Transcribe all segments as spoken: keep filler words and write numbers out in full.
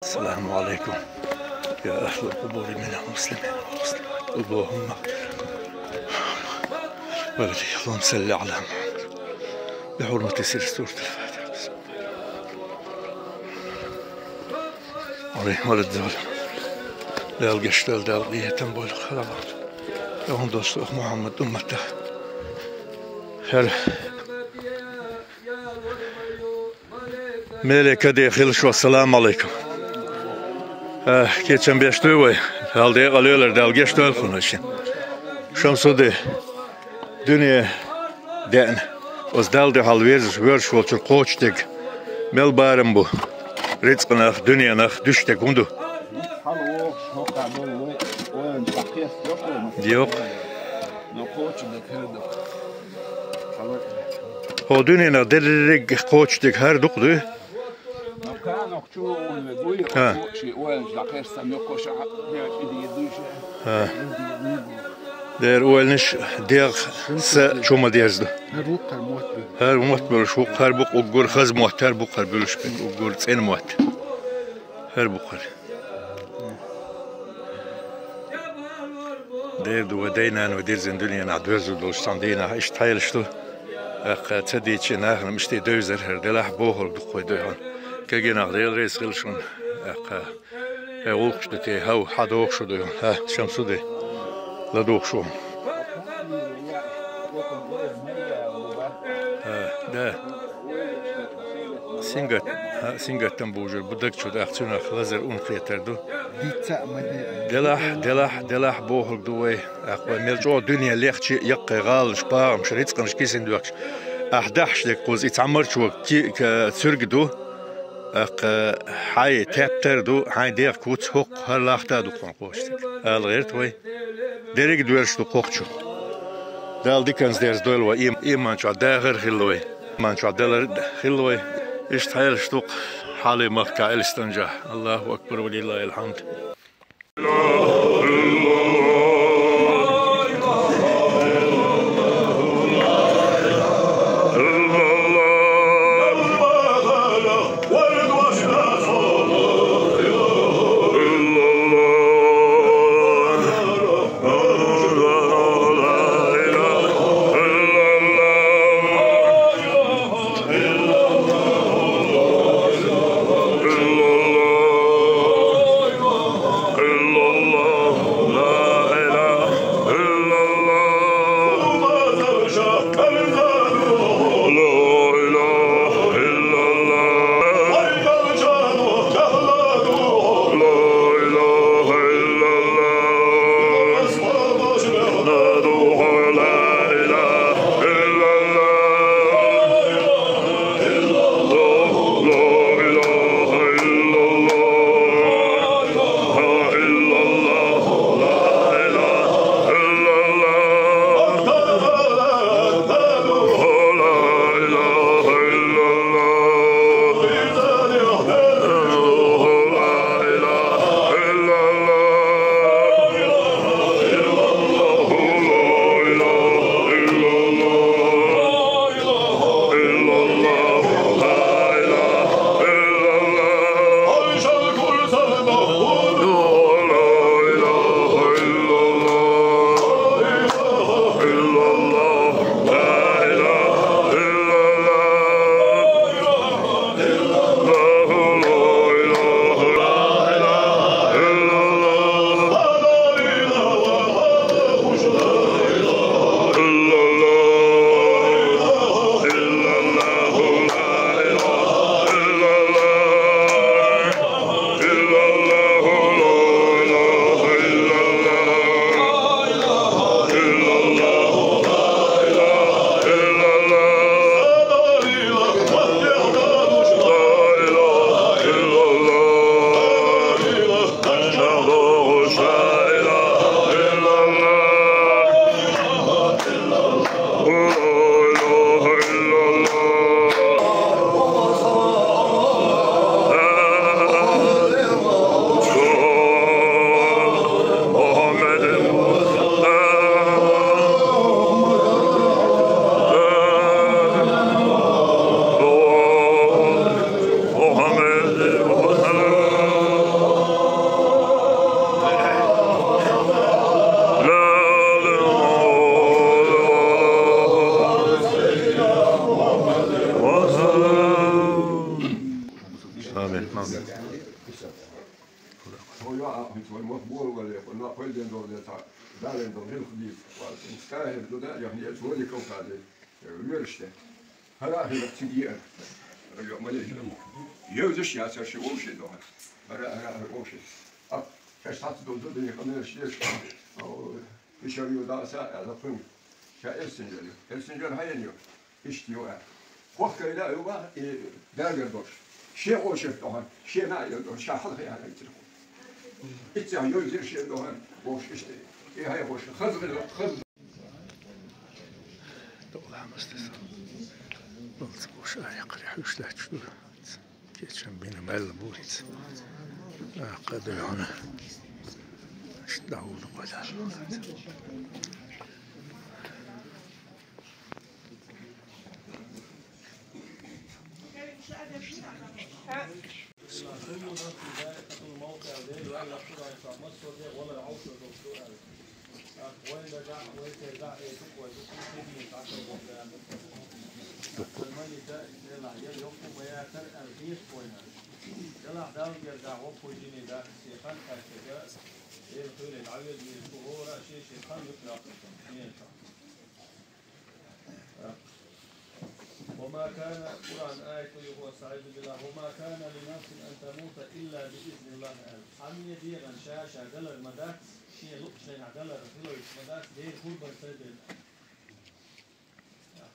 السلام عليكم يا أهل القبور من المسلمين والمسلمات. اللهم اغفر لهم. اللهم صل على محمد بحرمة سر سورة الفاتحة. Алейкум ва салам. Дала гешт дойла, Дала къинхетам бойла халкъана. Эгуна дош ва Мухьаммад уммата. ХӀара мел а каде хила шо, салам алейкум. А, кечам беш дуй вай. Дала декъала йойла, Дала гешт дойла хьуна шин. Шамсудди, дуьне деана. Оцу Далла дуьхьал везаш, воьрзуш волчуьра кхочушдерг мел барам бу. Рицкъанах, дуьненах дуьсуш дерг хӀун ду? Йоккха. ХӀо дуьненах дерриг кхочушдерг хӀара дукха дуй? ХӀа. ХӀа. Дера ойланаш дегӀ, са чу ма деза ду. ХӀара мотт болуш ву-кх, хӀара бу-кх уггар хаза мотт, хӀара бу-кх хӀара буьллуш берг, уггар цӀена мотт. ХӀара бу-кх хӀара. Дера ду, вай дай-нана вай дирзина дуьненахь доьрзур долуш цхьана дийнахь иштта хьелаш ду. ТӀаккха ца дийцича нахана-м иштта девзар хӀара, делахь бохург ду-кх вай дуьхьал. Кегийнах, Дела реза хуьлда шуна. ТӀаккха хӀай гӀуллакхаш ду те, хӀай, хьан дохуш ду дуьхьал? ХӀа, Шамсудди, ладугӀуш ву. ХӀа, да. Сингат-, хӀа, сингаттам бужур бу даг чу, тӀаккха цуьнах лазар, ун кхетар ду. Дица а ма де. Делахь, делахь, делахь бохург ду вай. ТӀаккха вай мел чӀогӀа дуьне лехча, яккхий гӀаланаш, багӀанаш, рицкъанаш кисина доьхкуш, ахь дахьаш дерг кхуза, и цхьа марчо ки-, ка-, цуьрг ду. ТӀаккха хьайн тептар ду, хьайн дегӀ куц, хӀокху хӀара лахта ду кхунна кхочушдерг. Ала гӀерта вай. Дерриг а доьрзуш ду кху чу. Дала диканца дерзадойла вай, им-, иман чохь дахар а хилла вай. Иман чохь далар а хилла вай. Иштта хьелаш ду-кх хьалий махкахь, Элистанжахь. Аллаху акбар, ва лиллахил хьамд. Хьо йоӀ а хӀинца вай мах болавале, хьо нах пайден долу дела цхьа дален долу хӀилха дийца. Ва, хӀинца кахир ду да, я хӀинца вали кавхазе, вуьраш де. ХӀара а хиларх цига еара. ХӀара йоӀ ма лежа. Евзаш яцара ши вовши дохьа. ХӀара, хӀара, хӀара вовши. Ах, шаьш цхьацца долу зуданий къамелаш еш. О, и шар ю дагӀа са, аьлла кхуьнга. Ша элсинжер ю. Элсинжер хьайна ю. Иштта ю аьлла. Хохкайла а ю ва, и дагар долуш. Шен вовшех тохьа, шен наӀ ю долуш, ша хьалха яхьа иццира хьо. Иццехь йовзира шен дохьа, вовш иштта. И хьайхош хаза хаза. Дола мастаса. Балц бош а якхаре хьуьш лаьтташ ду. Кечам бина мел бу хӀинца. Аккха дуй хьуна. Аш дӀахьулда кхоьллаш. وما كان، قرآن آية يقول: أستعيذ بالله، وما كان لنفس أن تموت إلا بإذن الله. Хьанне дегӀан ша-ша далар ма дац, шен луъучу хенахь далар хилойтуш ма дац, Дела хурбан ца дина.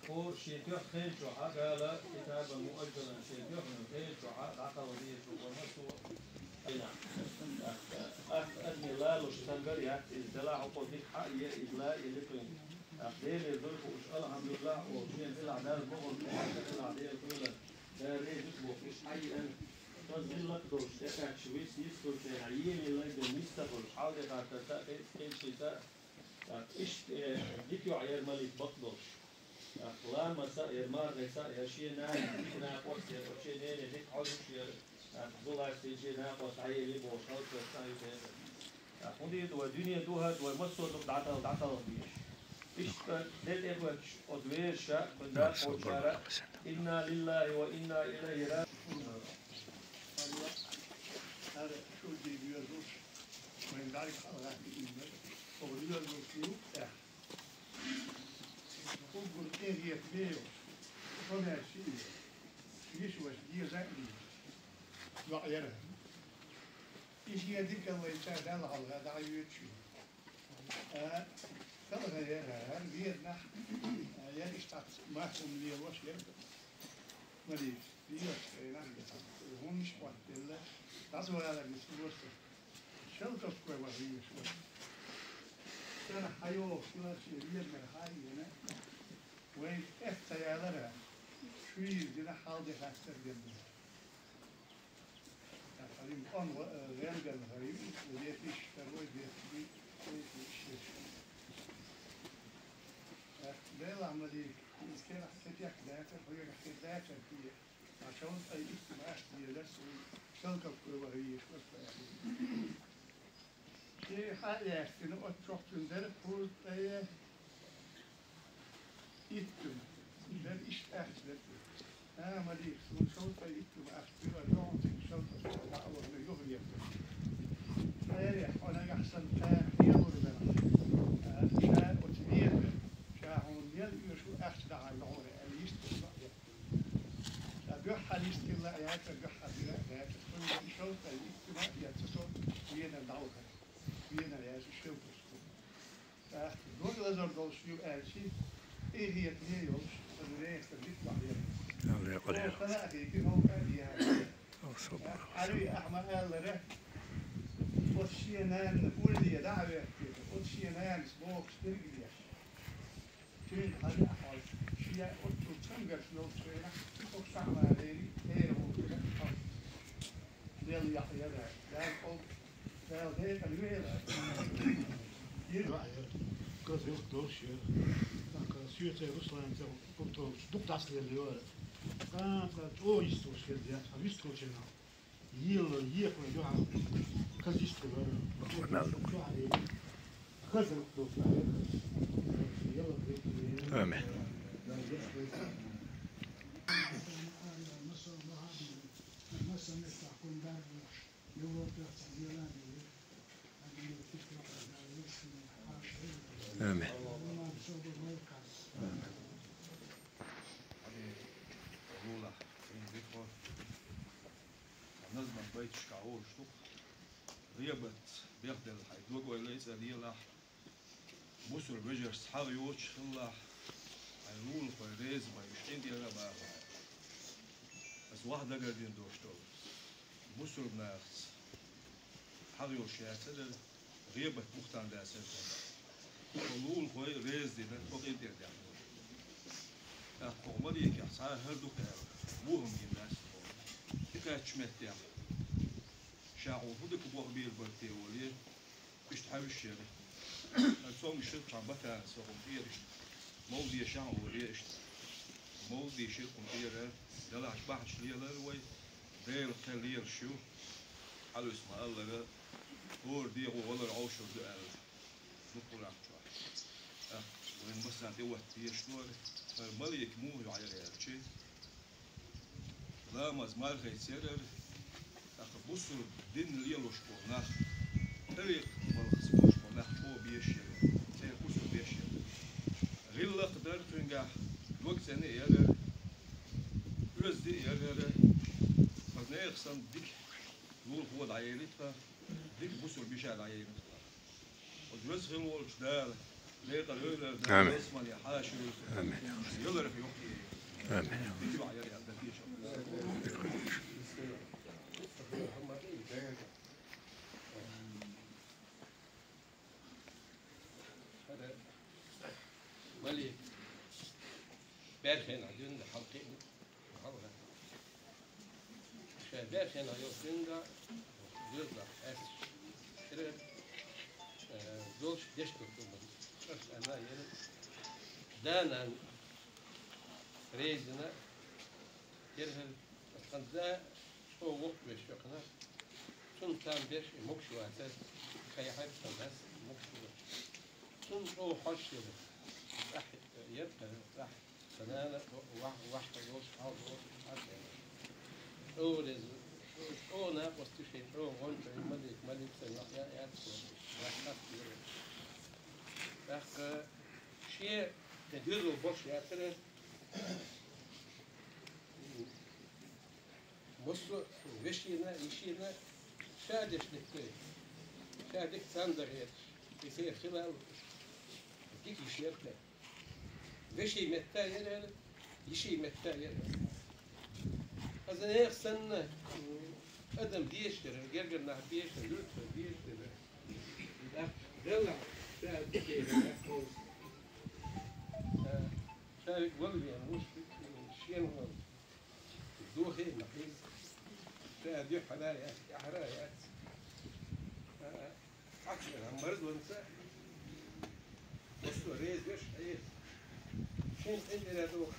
ХӀора шен тоьхна хен чохь а, Дала китабан муажжалан шен тоьхна хен чохь а дӀакхалха дезаш ву вай массо а. Ах, ах, адаме лалуш цамгар яц иза, делахь хӀокхо дика хьа а е, иза ла а елира кхуьнга. Ах, Делера дуй хууш, алхьамдулиллахӀ олуш, шен делахь Далла бохург, шен делахь Дела кхоьллина, Дала реза бохуш, хьайиъна, сан зиллакх долуш, тӀекхаьчча вист йистхуьлучу хенахь, емин лайдина вист ца хуьлуш, хьалдекхарца а, кхин-, кхинчица а, Иштта, э, дика йоӀ яра малик бакъдолуш. Ламаса а яра, мархеса а яра, шен нана дика накъост яра, шен нене дика хьожуш яра. Зуластин шен накъост Ӏели бохуш, хӀаллакьхуьйсу а ю тера. ХӀунда ду вай дуьне ду хӀара, вай массо а дукха дӀатал-, дӀаталха дезаш. Иштта де тӀе а хоьттуш, оцу вежаша, кхуьнан дакъа кхочушара: «Инна лиллахи ва инна илайхи ра-». ХӀара шу дийна йоьзуш, вайн дӀарга хьалхатта дийна, оха йоьзуш ю, тӀехь. Уггар къинхетаме йолуш, со маьрша а йолуш, йиша ваша деза а дийна, йоӀ яра. И шен дикаллайца Далла хьалха дӀахьоьцуш ю. Ткъа хӀара яра, хӀара веданахь, а, яра иштта цхьацца махкахь лелош яра. Малик, лелош хенахь, хӀуманаш хӀоттаделла, дӀасавалар ницкъ лоцу. Шелковской ваха везаш вара. Цара хьайогӀуш хилар шен вежарий хьа а йина, вайна тӀе ца ялара, шуьйра дина хьал де хаттар дина. Хьалим къом гӀа-, гӀемделла хӀара ю, вехиш, второй вехиш, третий ишшеш. Делахь ма дий, иза керахь ца текхдацар, хьоьгахь хир дацар те. Ткъа шовзткъе итт ма аьлла, дезара суна Шелковской ваха везаш вара со аьлла. Шен хьа а яьстина, оццохь цуьнан дара кхузткъе итт ма. Дара иштта аьлла дара. А, ма дийша, суна шовзткъе итт ма аьлла, дара догӀу цига Шелковской дӀа а вахана юхавехира. Хьерехь, хьо нагахь санна кхана хьелур дара. А, ша оцу везара, ша хьуна мел оьшу аьлча дӀахьарна хьуна аьлла, йист ца Ша дуьххьара йистхила а яцара, дуьххьара дина а даьлча, цунна и шовзткъе итт ма а эцна со венар дӀавахара. Венар яьлча, шелкаш ду. ТӀаккха дог лазар долуш ю аьлча, къинхетаме йолуш, сан рехар дика бахьера. Алло, Къале. О, хала а хетира, хӀокху а дехьа. Алсо, ТӀаккха Ӏарби ахьа ма-аллара, оцу шен нанна улле дӀа а веттийта, оцу шен нанас бохуш дерг а деш. Цуьнга хьажа а хьожуш, шен оццул цамгарш йолчу хенахь, хӀокху Шахьмарера тӀера гӀуллакхера а хьожуш, мел яхь яра, Дала къов-, Дала декъала вела. Йира. Каза йохка долуш яра. ТӀаккха соьца Русланца Пуртович дукха дӀасалелла яра. ТӀаккха чӀогӀа йистхуьлуш хилла яц, хьан вистхуьлучу хенахь. Ела, ехала юьхьа. Хаза иштта вара. Амин. Амин. Гӏулахь, хьайн дика хьо. Назман байташкахь олуш ду-кх: гӏийбат бехделла, хьайн дог-ойла цӏа лелахь, бусалба вежаршца хьагӏ йоцуш хилалахь, хьайн лулахой реза бан, уьш къинтӏера а бахахь. Аса ваха дагардина долуш долу: бусалба нахаца хьагӏ йолуш яцара, гӏийбат, буьхтан дацара. Хьо лулахой реза дина, хьо къинтӏера даьхна. ТӀаккха кху маликех цхьа а хӀара ду-кх аьлла, вон хӀума гина дац тхуна. И кхаьчча меттехь, ша хьуна хӀун дика болх бийр бара те олий, иштта хьаьвсира. Аса цомгуш хилчхьана батана со хьуна тӀера иштта мовлид дешахьа олий иштта. Мовлид дийшира хьуна тӀера, делахь бахьанаш лелара вай, Делан кхел лелаш ю, хьалуьйсу ма-аллара, хӀора дегӀо валар Ӏовшур ду аьлла. Дукха лахчо. ТӀаккха вайн массарна тӀе отта дезаш ду хӀара, хӀара малик муха йоӀ яра аьлча, ламаз мархайца ярара, тӀаккха бусалба дин лелош болу нах, тӀарикъат балхаца болуш болу нах чӀогӀа безаш яра, церан кху со безаш яра. ГӀиллакх дара цуьнгахь, дог цӀена а яра, оьзда а яра, хаза нехан санна дика лулахо дӀаелира тхан, дика бусалба йиша дӀаелира тхан. Оцу веза хила волчу Дала декъала вевлла, Амин. Осман я хьаша вевлла. Амин. Яларх йохкий. Амин. Дика ваъ яр ял, дакийша. Малик. Берхена дуьнна хьалкхиъна. Ша бер хенахь йолчу динга, доьзалах аьлла, кхера, э, долуш деш долу хӀума. Аш ана яра, да-нана резина, кхера, хан да, чӀогӀа воккха веш векхна, цунна там беш, и могуш вацара, кхайхьар сан дас, могуш вацара. Цунна чӀогӀа хьожуш яра. Ахь, э, яра, ахь. Сан нана вах-, вахка йолуш, хьал долуш, хьал дела. ЧӀогӀа реза, чӀогӀа накъост ю шен, чӀогӀа гӀонча, малик, малик санна, я-, яц, вахка йолуш. ТӀаккха шен тӀе доьзал болуш яцара, массо а вешина, йишина, ша деш дика, ша дика царна дан хеташ, и церан хилал дика йиш яра. Вешин метта яра, йишин метта яра. Аса нехан санна, м, адам дезаш дара, гергара нах дезаш дара, луьртара дезаш дара. ТӀаккха Деллахь ша дика яра, тӀаккха ховса. Э, ша вик вала вен, вуш вик, м, шена вала. Дохе ма хеза. Ша дуьххьара яц, тӀаьхьара яц. Э, Ахча марзланца. Просто реза веш, реза. Шен тӀе дера ду.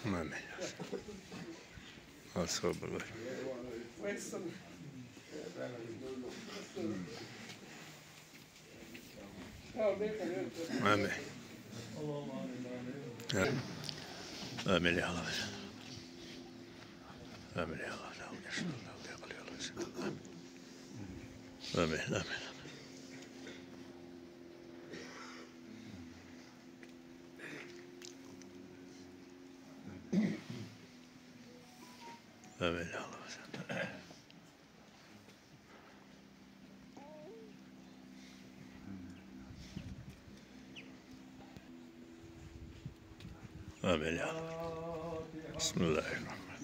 Маме. Особо. Весан. Амин. Амин, я Аллах. Амин, я Аллах. Амин, амин. Амин, я Аллах. آمين يا رب. بسم الله الرحمن الرحيم.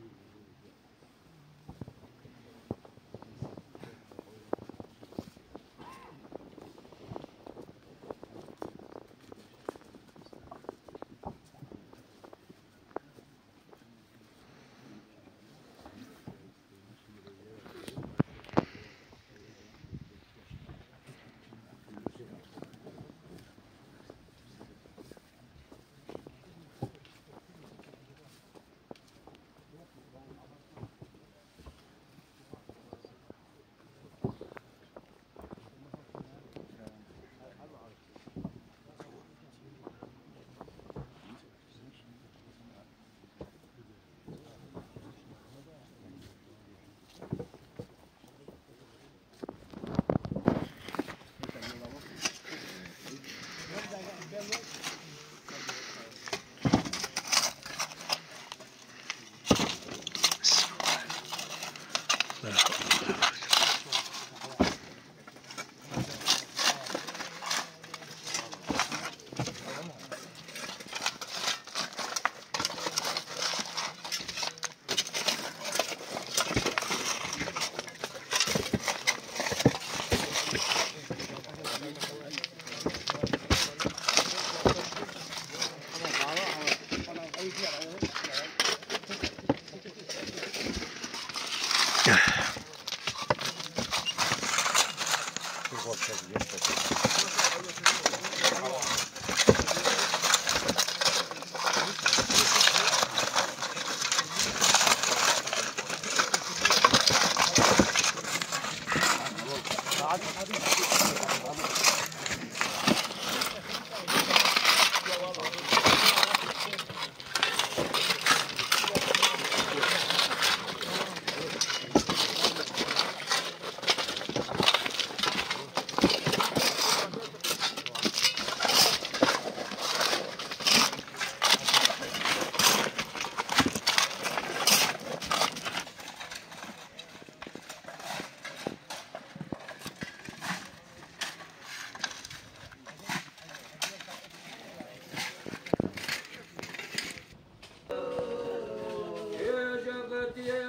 Gece gatiye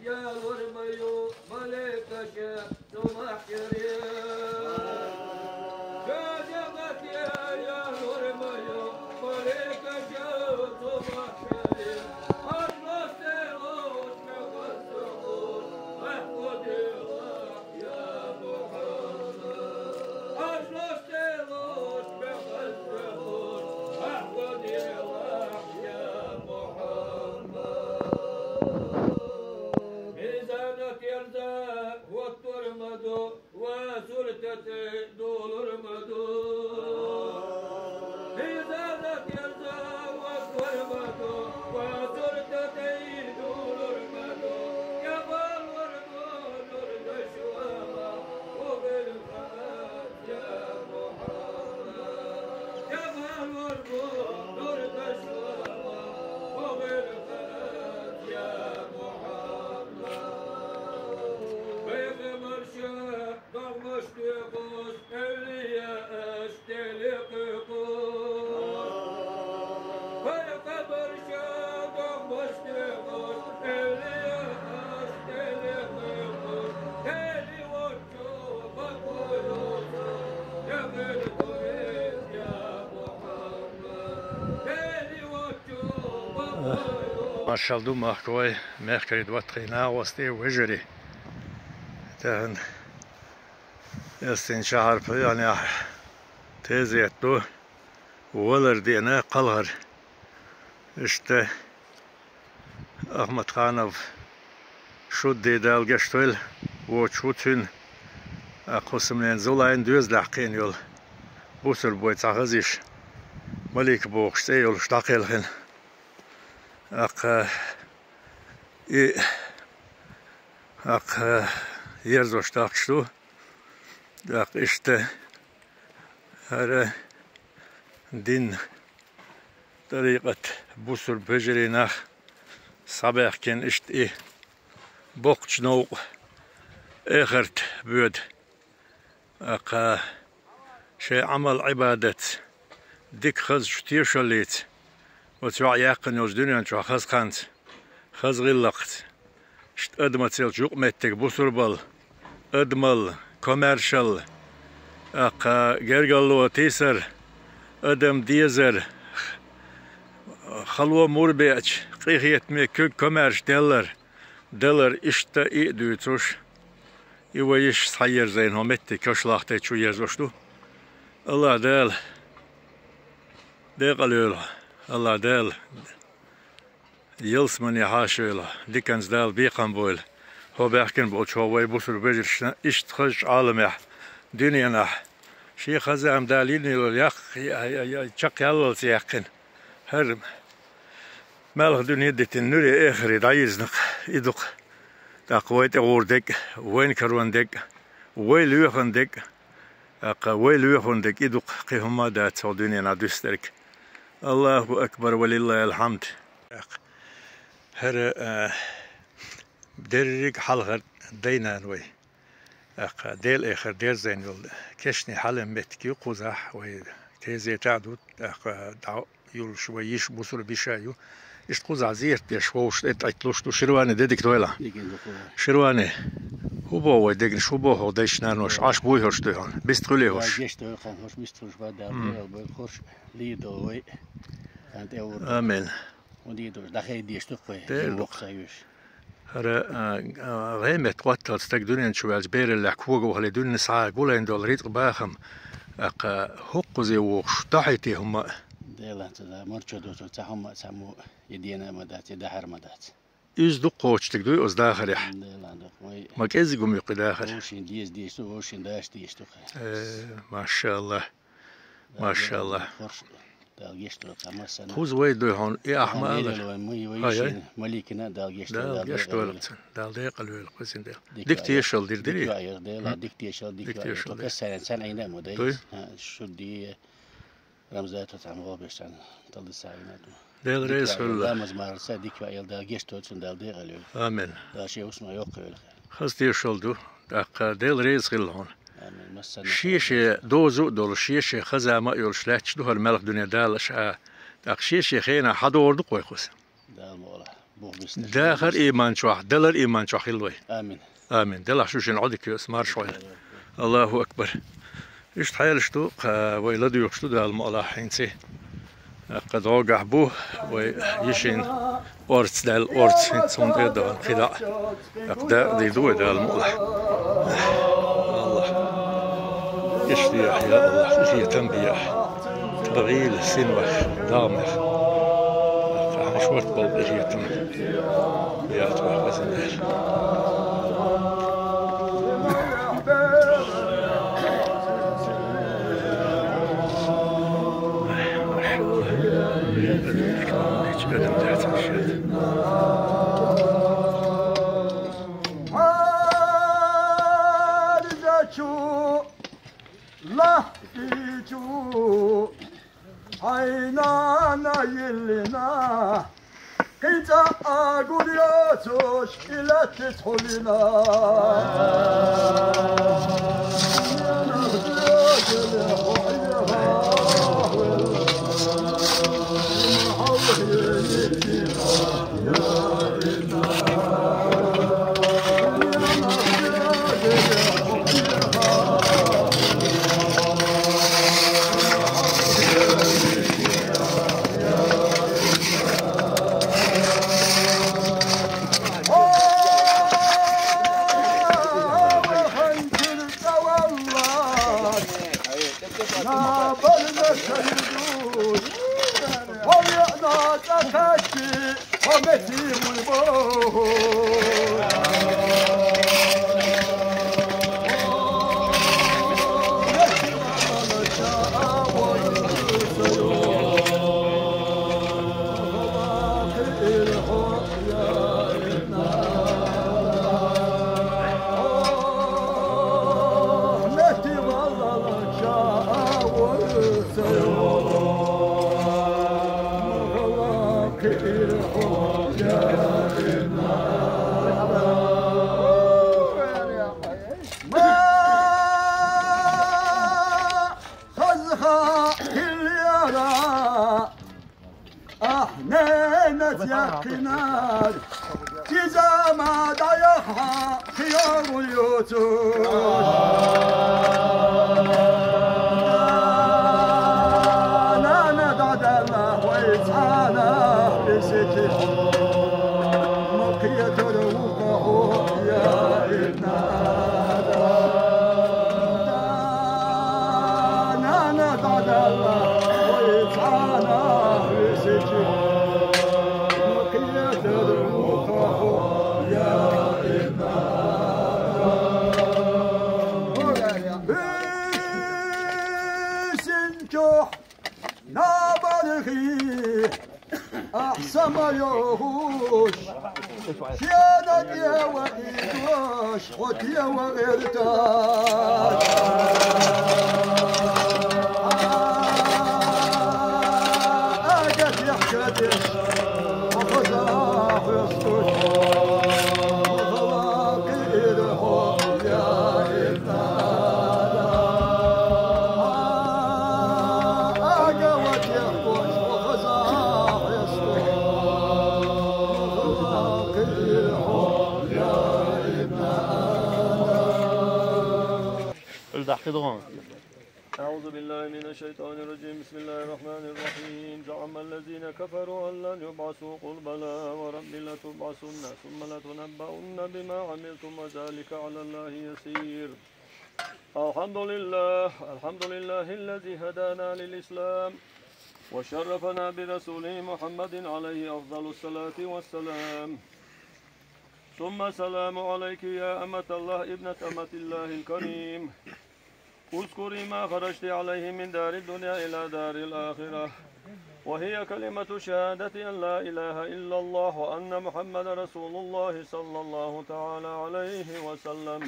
yağmurmuyor, balık kaçı, çomak yürüyor. Gece gatiye yağmurmuyor, balık kaçı, çomak yürüyor. Hazreti Hoş ve Hazreti Hoş, Mehmudullah. Маршалла ду махкахой, мехкарий, доттагӀий, нахвастий, вежарий. Тахан Эстин шахьар пхьоьханехь тезет ду, валар дена кхалхар. Иштта Ахматханов Шудди, Дала гечдойла, воцуш ву цуьнан, а, кху самнен Зулайн доьзалехь кхиъна йолу бусурбой цхьа хаза йиша, Малика бохуш цӀе йолуш дӀакхелхина. ТӀаккха и, тӀаккха ерзош дахкаш ду. ТӀаккха иштта хӀара дин, тӀарикъат, бусурба вежарий нах схьабаьхкина иштта и боккхачу новкъа эхарта боьду. ТӀаккха шайн Ӏамал-Ӏибадатца, дика хазачу тешаллица, оцу йоӀ яьккхина йолчу дуьнен чохь хаза ханца, хаза гӀиллакхца, иштта адамаца йолчу юкъаметтиг бусурбалла, адамалла, комаьршалла, тӀаккха гергарло тийсар, адам дезар, хало мур беача, къинхетаме куьг, комаьрша деллар, далар, иштта и а дуьйцуш, и вай йиша схьаерзийна хӀокху метте, Кашлахте чу ерзош ду. АллахӀ Дала декъал йойла, АллахӀ Дала ялсамане хьаша йойла, диканца Дала бекхам бойла. ХӀо баьхкина болчу хӀо вай бусурба вежаршна иштта хазачу Ӏаламехь, дуьненахь, шен хаза зама Дала йина йолу яккха, я, я, я, чекхъяллалц яьккхина. ХӀара маьлхан дуьне дитина нуьре эхаре дӀайирзина-кх и ду-кх. ТӀаккха вай тӀе гӀур дерг а, вайна карон дерг а, вай лоьхун дерг а, тӀаккха вай лоьхун дерг и ду-кх, кхин хӀумма а дац хӀокху дуьненахь дуьсу дерг. Аллаху акбар, ва лиллахил хьамд. ТӀаккха хӀара, а, Деррига хьалхара дай-нана вай. ТӀаккха Дела эхар дерзайна йолу кешнийн хьалам меттиг ю кхузахь, вай тезета а ду, тӀаккха дӀа йолуш вай йиша бусулба йиша ю. Иштта кхузахь зерат деш вовшашна тӀе тӀаьтталуш ду. Ширвани, де дика дойла. Дика ду кхузахь. Ширвани, хӀун боху вай дегнаш, хӀун боху дайша-наноша, Ӏаш буй хӀорш дуй хьуна? Бист хуьлий хӀорш? Вай геш дойла хьуна, хӀорш бист хуьлуш бан Дала, М. Дела бой хӀорш лийр долу вай. Амин. ХӀун дийр ду, дӀахайдеш ду-кх вай, Дела жима ду. Воккха ю уьш. ХӀара, а, а, гӀеметтан гӀотталц стаг дуьнен чу ваьлча, бераллехь кога вахале дуьненан схьа гулайн долу рицкъ, бахам, тӀаккха хӀокхузе вохуш, дӀахьийти хӀумма а. Делан ца да, марчо доцург цхьа хӀумма а, цхьаммо а, и дена а ма дац, и дахьар а ма дац. Иза дукха кхочуш стаг дуй оцу дахарехь. Делан дукха, вай. Ма кӀезиг хӀума ю-кх и дахар. Вовшийн деза дезаш ду, вовшийн даш дезаш ду-кх. Э, машаллах. Машаллах. Дала гешт дойла цхьа массарна. Кхуза вай дуй хьуна, и ахьа ма аллара. Ай, ай. Маликина Дала гешт дойла, Дала гешт дойла цунна. Дала декъала войла кхузин Дела. Дика тешалла дир дирий? Дика йоӀ яра Дела, дика тешалла, дика йоӀ яра. Кху кассаран царна Ӏийна а ма дай. Дуй? Ха, Шурди, Рамзата цхьаьна гӀо беш царна талдиса Ӏийна а ду. Дела реза хуьлда. Ламаз марца дика йоӀ яла, Дала гешт дойла цунна, Дала декъала войла. Амин. Дала шен хӀусамах йоккха войла. Хаза тешалла ду, тӀаккха Дела реза хила хьуна. Амин. Массарна шен-шен доза а долуш, шен-шен хаза ма а йолуш лаьтташ ду хӀара мелха дуьне далаш а. ТӀаккха шен-шен хенахь хьадогӀур ду-кх вай кхуза. Дала мукъ лахь. Бух бисташ. Дахар иман чохь, далар иман чохь хила вай. Амин. Амин. Делахь шу шина Ӏодика йо аса, марша Ӏойла. Аллаху акбар. Иштта хьелаш ду, кха, вай ладоьгӀуш ду Дала мукъ лахь хӀинца. ТӀаккха дӀогахь бу вай йишин орца даьлла, орца хӀинца хӀунда тӀе а дахана кхидӀа а. ТӀаккха дакъа дийр ду вай Дала мукъ лахь. Аллах. Иштта яхь, я Аллах, къинхетам бехьа. Тхан гӀийла синваш, дагӀмех. ТӀаккха хьан шорта болу къинхетам. Яц вай хазина. Хьайнана йиллина, кхин цӀа а гур йоцуш, и лаьттица хьулина. Хаза хиллера, ахь ненас яьккхинарг, иза ма дӀаяххьа, кхин йогӀур ю цо. Нана дӀадаьлла вай цхьана, бисики, ма кхетар ву. Набархи, ахь са ма йохуш, шена тӀе ва идош, хьо тӀе ва гӀерташ. Ага техкадеш, хьо хаза хьоьстуш. Хидгъан. أعوذ بالله من الشيطان الرجيم. بسم الله الرحمن الرحيم. زعم الذين كفروا أن لن يبعثوا. قل بلى وربي لتبعثن ثم لتنبؤن بما عملتم وذلك على الله يسير. الحمد لله، الحمد لله الذي هدانا للإسلام وشرفنا برسوله محمد عليه أفضل الصلاة والسلام. ثم السلام عليك يا أمة الله، ابنة أمة الله الكريم. اذكري ما خرجت عليه من دار الدنيا إلى دار الآخرة، وهي كلمة شهادة أن لا إله إلا الله وأن محمد رسول الله صلى الله تعالى عليه وسلم،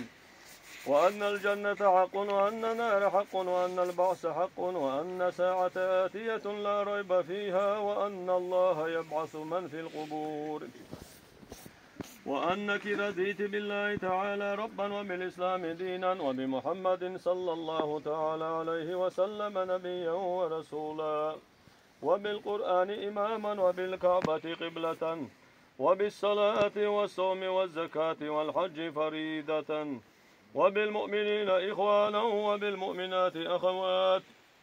وأن الجنة حق وأن النار حق وأن البعث حق وأن الساعة آتية لا ريب فيها وأن الله يبعث من في القبور. وأنك رضيت بالله تعالى ربا وبالإسلام دينا وبمحمد صلى الله تعالى عليه وسلم نبيا ورسولا وبالقرآن إماما وبالكعبة قبلة وبالصلاة والصوم والزكاة والحج فريضة وبالمؤمنين إخوانا وبالمؤمنات أخوات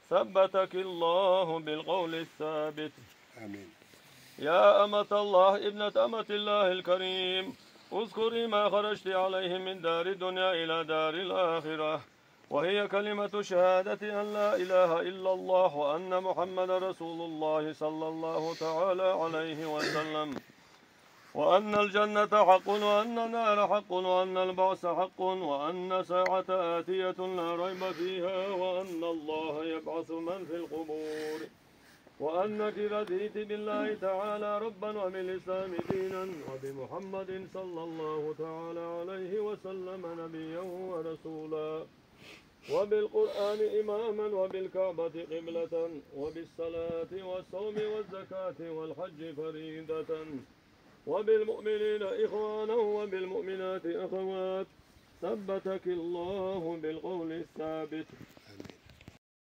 ثبتك الله بالقول الثابت. آمين. يا أمة الله، ابنة أمة الله الكريم، اذكري ما خرجت عليه من دار الدنيا إلى دار الآخرة، وهي كلمة شهادة أن لا إله إلا الله وأن محمد رسول الله صلى الله تعالى عليه وسلم، وأن الجنة حق وأن النار حق وأن البعث حق وأن الساعة آتية لا ريب فيها وأن الله يبعث من في القبور، وأنك رضيت بالله تعالى ربا وبالإسلام دينا وبمحمد صلى الله تعالى عليه وسلم نبيا ورسولا، وبالقرآن إماما وبالكعبة قبلة، وبالصلاة والصوم والزكاة والحج فريضة، وبالمؤمنين إخوانا وبالمؤمنات أخوات، ثبتك الله بالقول الثابت.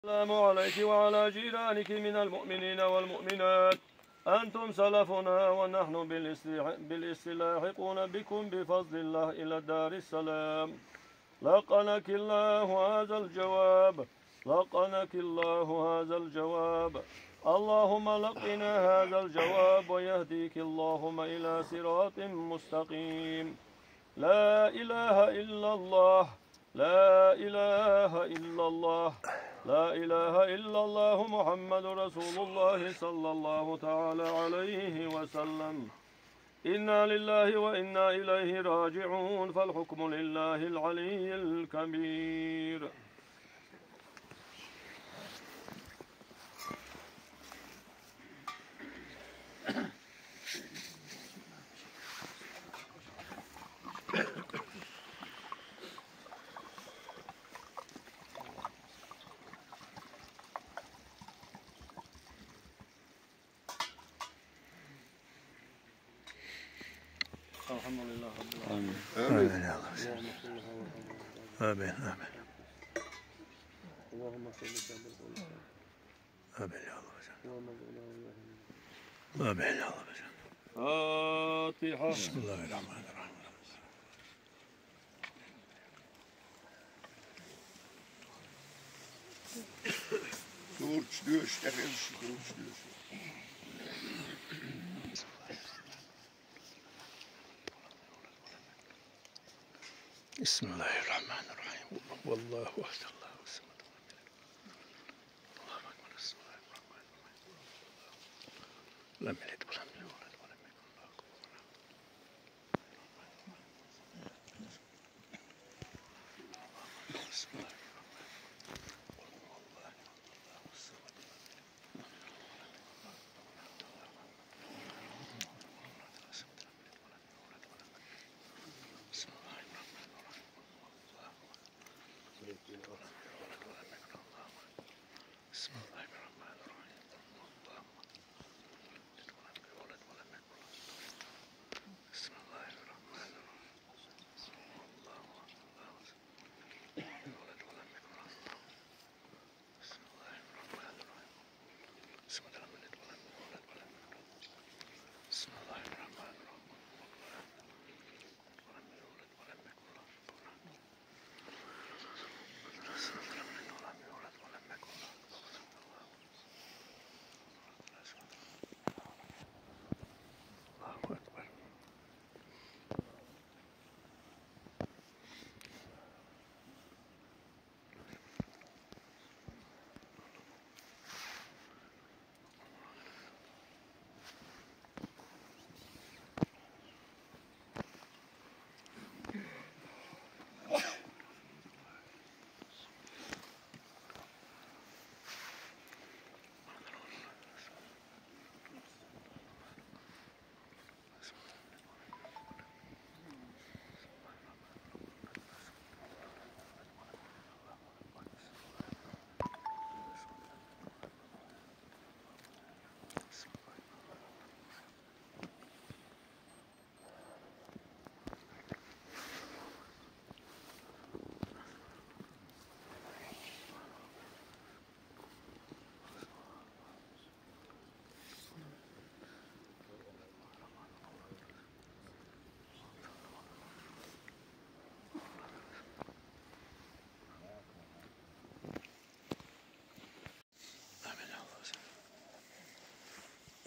السلام عليك وعلى جيرانك من المؤمنين والمؤمنات. أنتم سلفنا ونحن بالاصطلاح-، بالاصطلاح لاحقون بكم بفضل الله إلى دار السلام. لقنك الله هذا الجواب، لقنك الله هذا الجواب. اللهم لقنا هذا الجواب ويهديك اللهم إلى صراط مستقيم. لا إله إلا الله، لا إله إلا الله، لا إله إلا الله محمد رسول الله صلى الله تعالى عليه وسلم. إنا لله وإنا إليه راجعون، فالحكم لله العلي الكبير. الحمد لله رب العالمين. آمين. آمين يا الله. اللهم صل وسلم وبارك. آمين، آمين. اللهم صل وسلم وبارك. آمين يا الله. اللهم صل وسلم. آمين يا الله. فاتحة. بسم الله الرحمن الرحيم. Dört, dört, dört, dört. بسم الله الرحمن الرحيم. قل هو الله أحد، الله الصمد، لم يلد ولم يولد ولم يكن له كفوا أحد. بسم الله الرحمن الرحيم. قل هو الله أحد. لم يلد ولم يولد ولم يكن له كفوا أحد. بسم الله الرحمن الرحيم. قل هو الله أحد. لم يلد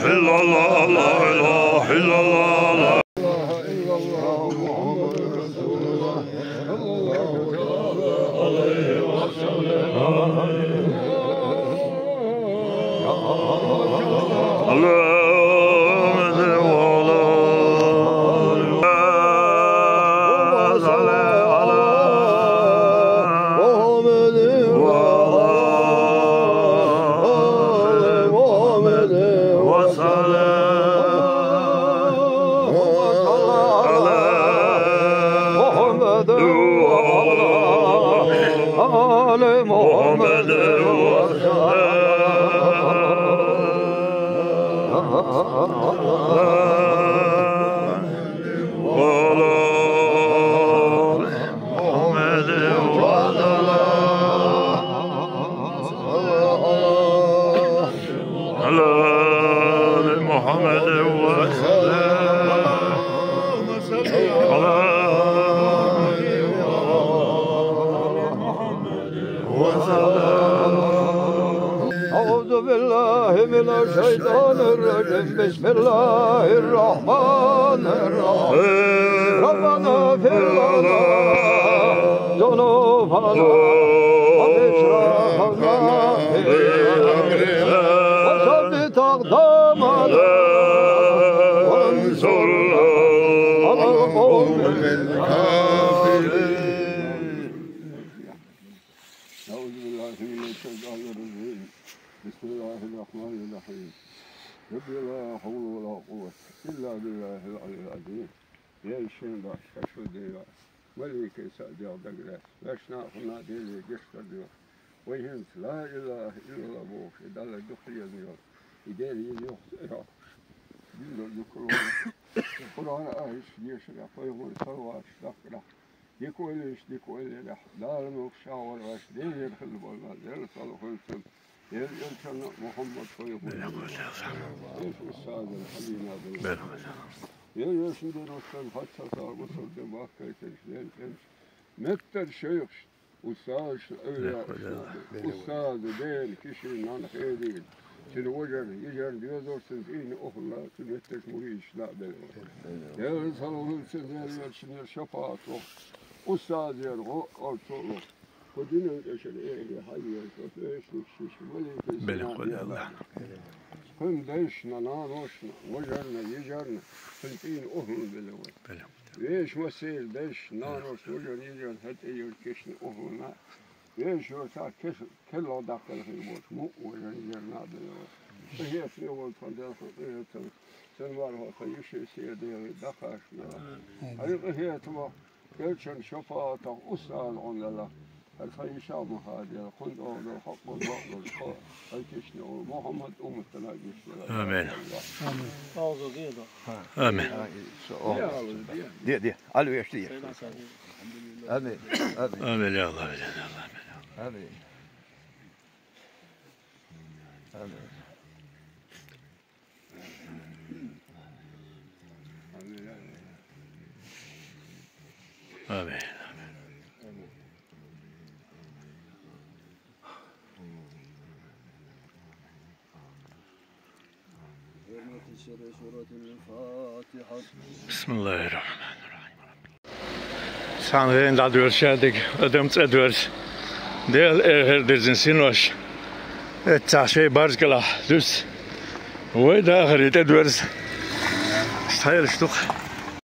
إله إلا الله، لا إله إلا الله، لا إله إلا الله، محمد رسول الله. محمد وعلى آل محمد وسلم. وعلى آل محمد وسلم. على آل محمد وسلم. على آل محمد وسلم. أعوذ بالله من الشيطان الرجيم. بسم الله الرحمن الرحيم. ربنا اغفر لنا ذنوبنا وإسرافنا في أمرنا وثبت أقدامنا وانصرنا على القوم الكافرين. أعوذ بالله من الشيطان الرجيم. بسم الله الرحمن الرحيم. رب لا حول ولا قوة إلا بالله العلي العظيم. Ey шийла, шашлу Дела, маликай са дегӀ дагара, вешна хӀуна Деле гешт дар дуьхьа. Вай хӀинца ла илаха иллалла бохуш, и Далла дукха еза йолу, и Дела йина йоху цӀе йоккхуш. Динан дукха лоруш. Къуръан аяташ дешарехь, пайхамар салаваташ дахкарехь, дика ойланаш дика ойланарехь, Дала мукъ ша вара ваьш Делера хилла болу нах, Делан салам хуьлда цунна. Ел элчанна Мухаммад пайхамар. Ел устазан хьадийна дала. Ел вешан дерушан хьаца сагӀа мусар де бахкайтарш, Дела кӀелча. Меттара шайхаш, устазаш, эвлияаш, устаза, дена, кишина, нана хедийна. Цуьнан важарна, йижарна доьзалш, цуьнан цӀийнан охӀланна, цуьнан меттигашна, муридашна а белла вай. Делан салам хуьлда цунна, Дела, велчунна шапаӀат ло. Устазера гӀо а орцо а ло. Кху дуьнен тӀе шуьга эхь хьаьвза, кху тӀе шуьга шишша, маликаш, белла синош вай, Дела. Кхуьнан дайшна, наношна, важарна, йижарна, цуьнан цӀийнан охӀланна белла вай. Белла. Вешан массеран дайшна, наношна, важарна, йижарна, хӀара тӀе йолчу кешнийн охӀланна. Вешан йолчохь кеш-, керла даккхал хир болчу муъ а вай, жан йижарна а белла вай. Къинхетаме волу тхан Дела, хьан къинхетамца, цуьнан мархо тхан йишин сий дегӀе даккхаш а белла. Хьайн къинхетамах, элчан шапаӀатах устаз гӀо делахь, хӀара тхан йиша а ма хадийла, кхунна тӀехь долу хьакъ долу, бакъ долу, тхо, хьайн кешнийн охӀла, Мухьаммад умматана а гечделахь. Амин. Амин. Амин. Де, де. Аль веш де. Амин. Амин. Амин, я Аллах, я Аллах, амин. Амин. Амин. Амин. Бисмиллахир-рахманир-рахим. Цхьана гӀенна дӀадоьрзуш дерг адам цӀа доьрзу. Делан эхар дирзина синош эццахь шайн барзкъалахь дуьсу. Вай дахаре тӀедоьрзу. Стхьаьлаш ду-кх.